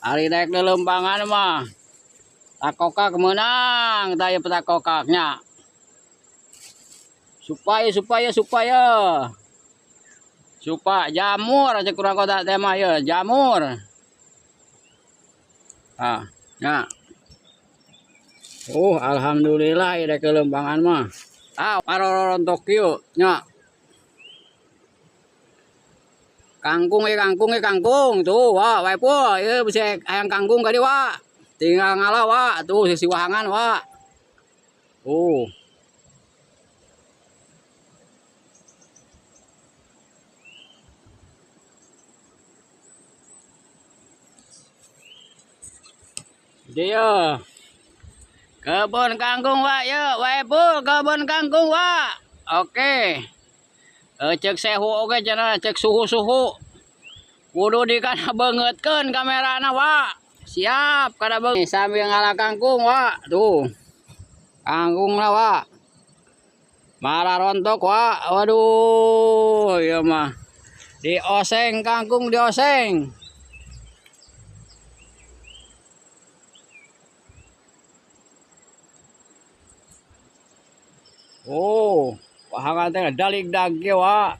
Ari rek lelembangan mah takokak menang tah ieu petakokaknya. Supaya supaya supaya supaya jamur aja kurang kota tema ya jamur. Ah, ya. Oh, alhamdulillah ieu rek lelembangan mah. Ah, parorontok kieu nya. Kangkung ya kangkung ya kangkung tuh wah wae po ieu bisa hayang kangkung kali wa tinggal ngalah wa tuh sisi wahangan wa. Oh. Dia kebun kangkung wa ya wae po kebun kangkung wa. Oke. Cek sehu oke cenah cek suhu-suhu. Kudu dikana beungeutkeun kamerana wa. Siap kada beungeut sambil ngalah kangkung wa. Tuh. Kangkungna wa. Marah rontok wa. Waduh, ieu mah. Dioseng kangkung dioseng. Oh, pahangan teh dalig dag wa.